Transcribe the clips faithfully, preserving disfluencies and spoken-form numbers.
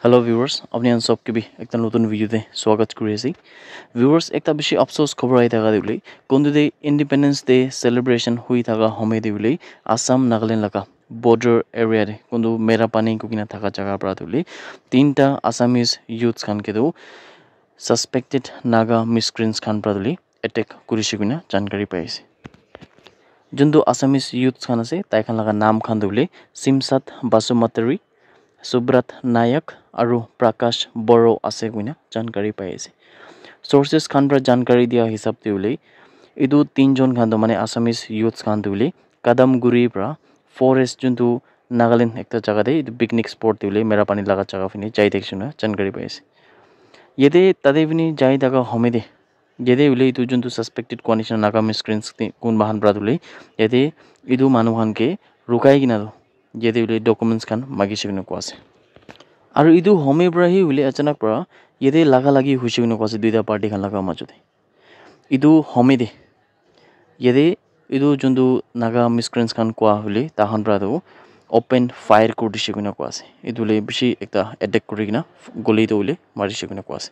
Hello viewers, apni khan sob ke bi ekta notun video te swagat kuri ase. Viewers, ekta bishi afsos khobor ahi thaka de hoile, kuntu de Independence Day celebration hui thaka homoi de hoile, Assam Nagaland laga border area de kuntu Merapani kukina thaka jaga para de hoile, tinta Assamese youths khan ke tu suspected Naga miscreants khan para de hoile attack kurishe koina jankari pai ase. Juntu Assamese youths khan ase, tai khan laga naam khan tu hoile Simsat Basumatary, Subrat Nayak aru Prakash Boro ase koina jankari pai ase. Sources khan para jankari dia hisab te hoile, etu tinjon khan tu mane Assamese youths khan tu hoile Kadamguri para forest juntu Nagaland ekta jaga te etu picnic spot te hoile Merapani laga jaga phine jai thakishe koina jankari pai ase. Yate tate phine jai thaka homoi te yate hoile etu juntu suspected koa nishina Naga miscreants te kunba khan para tu hoile yate etu manu khan ke rukai kena tu yate hoile documents khan magishe koina koa ase. Aru etu homoi para hi hoile achanak para yate laga lagi hoishe koina koa ase duita party khan laga majot te. Etu homoi te yate etu juntu Naga miscreants khan koa hoile tahan para tu open fire kuri dishe koina koa ase. Etu hoile bishi ekta attack kuri kena guli tu hoile marishe koina koa ase.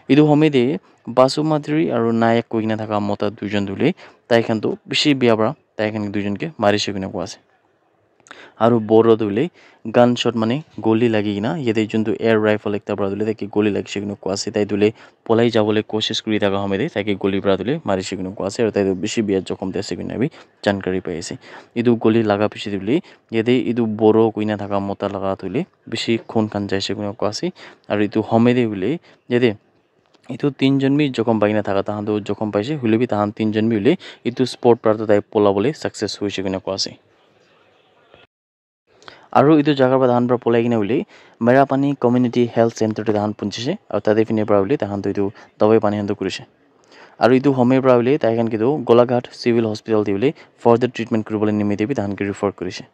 Etu homoi te Basumatary aru Nayak koi kena thaka mota duijon tu hoile tai khan tu bishi bia para tai khan duijon ke marishe koina koa ase. Aru Boro tu hoile gunshot mane guli lagi kena yate juntu air rifle ekta para tu hoile tai ke guli lagishe koina koa ase. Tai tu hoile polai jabole koshish kuri thaka homoi te tai ke guli para tu hoile marishe koina koa ase aru tai tu bishi bia jokhom te ase koina bi jankari pai ase. Etu guli laga piche te hoile yate etu Boro koina thaka mota laga tu hoile bishi khun khan jaishe koina koa ase. Aru etu homoi te hoile yate etu tinjon bi jokhom pai kena thaka tahan tu jokhom paishe, hoile bi tahan tinjon bi hoile etu spot para tu tai polabole success hoishe koina koa ase. Aru etu jaga para tahan para polai kena hoile Merapani Community Health Center te tahan punchise aru tate phine para hoile tahan tu etu dawai pani khan tu kurishe. Aru etu homoi para hoile tai khan ke tu Golaghat Civil Hospital te hoile further treatment kuribole nimite bi tahan ke refer kurishe.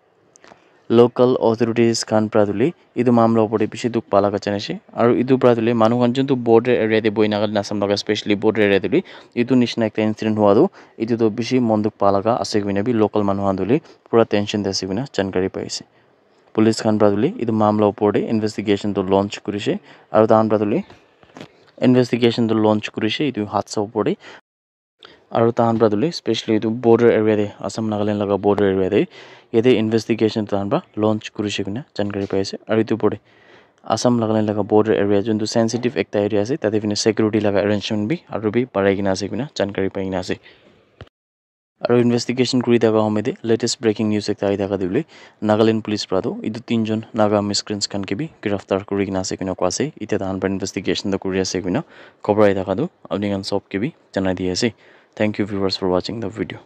Local authorities khan para tu hoile etu mamla opor te bishi dukh pa laga jane ase. Aru etu para tu hoile manu khan juntu border area te bohi Nagaland Assam laga specially border area te hoile etu nishina ekta incident hua tu etu tu bishi mon dukh pa laga ase koina bi local manu khan tu hoile pura tension te ase koina jankari pai ase. Police khan para tu hoile etu mamla opor te investigation tu launch kurishe aru tahan para tu hoile investigation tu launch kurishe etu hadsa opor te. Aru tahan para tu hoile specially etu border area te Assam Nagaland laga border area te yate investigation tahan para launch kurishe koina jankari pai ase. Aru etu opor te Assam Nagaland laga border area juntu sensitive ekta area ase tate phine security laga arrangement bi aru bi barai kena ase koina jankari pai kena ase. Aru investigation kuri thaka homoi te latest breaking news ekta ahi thaka tu hoile Nagaland police para tu etu tinjon Naga miscreants khan ke bi giraftar kuri kena ase koina koa ase. Itya tahan para investigation tu kuri ase koina khobor ahi thaka tu apni khan sob ke bi janai di ase. Thank you viewers for watching the video.